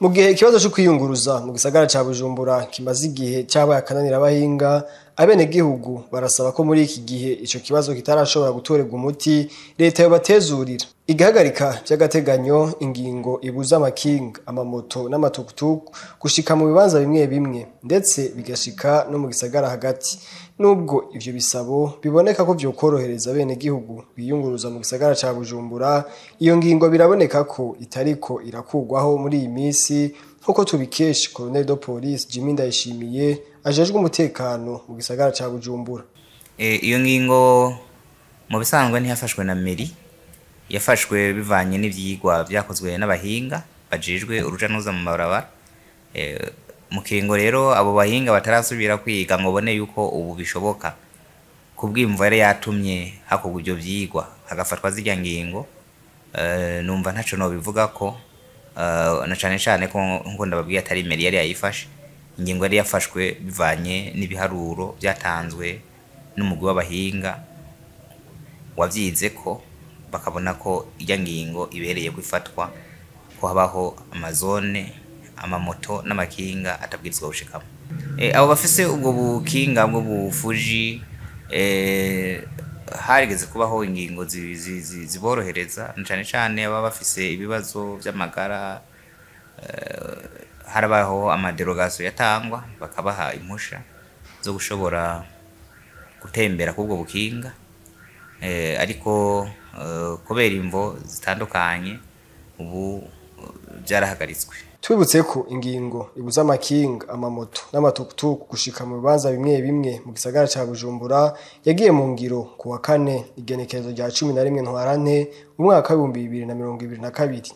Mu gihe ikibazo cyo kwiyunguruza mu gisagara ca Bujumbura kimaze igihe cabaye akananira abahinga, abenegihugu barasaba ko muri iki gihe ico kibazo kitarashobora gutorerwa umuti, leta yobatezurira igahagarika vy'agateganyo ingingo ibuza amakinga, amamoto n'amatukutuku gushika mu bibanza bimwe bimwe, ndetse bigashika no mu gisagara hagati. Nubwo ivyo bisabo biboneka ko vyokorohereza abenegihugu biyunguruza mu gisagara ca Bujumbura, iyo ngingo biraboneka ko itariko irakurwaho muri iyi misi, nk'uko tubikesha Colonel de Police Jimmy Ndayishimiye ajejwe umutekano mu gisagara ca Bujumbura. Iyo ngingo mu bisanzwe ntiyafashwe na mairie, yafashwe bivanye n'ivyigwa vyakozwe n'abahinga bajejwe uruja n'uruza mu mabarabara. Mu kiringo rero abo bahinga batarasubira kwiga ngo bone yuko ubu bishoboka, kubw'imvo yari yatumye hakorwa ivyo vyigwa hagafatwa zirya ngingo, numva ntaco nobivugako, na cane cane ko nkuko ndababwiye atari mairie yari yayifashe. Ingingo yari yafashwe bivanye n'ibiharuro vyatanzwe n'umugwi w'abahinga wavyizeko, bakabona ko irya ngingo ibereye ko ifatwa, ko habaho amazone amamoto n'amakinga atabwirizwa gushikamo. Abo bafise ubwo bukinga bwo bufuji, harigeze kubaho ingingo ziborohereza, na cane cane ababa bafise ibibazo vy'amagara. Harabaho ama dérogations yatangwa, bakabaha impusha zo gushobora gutembera kubwo bukinga, ariko kubera imvo zitandukanye ubu vyarahagaritswe. Twibutse ko ingingo ibuza amakinga, amamoto n'amatukutuku gushika mu bibanza bimwe bimwe mu gisagara ca Bujumbura yagiye mu ngiro ku wa kane, igenekerezo rya 11 Ntwarante, umwaka w'2022.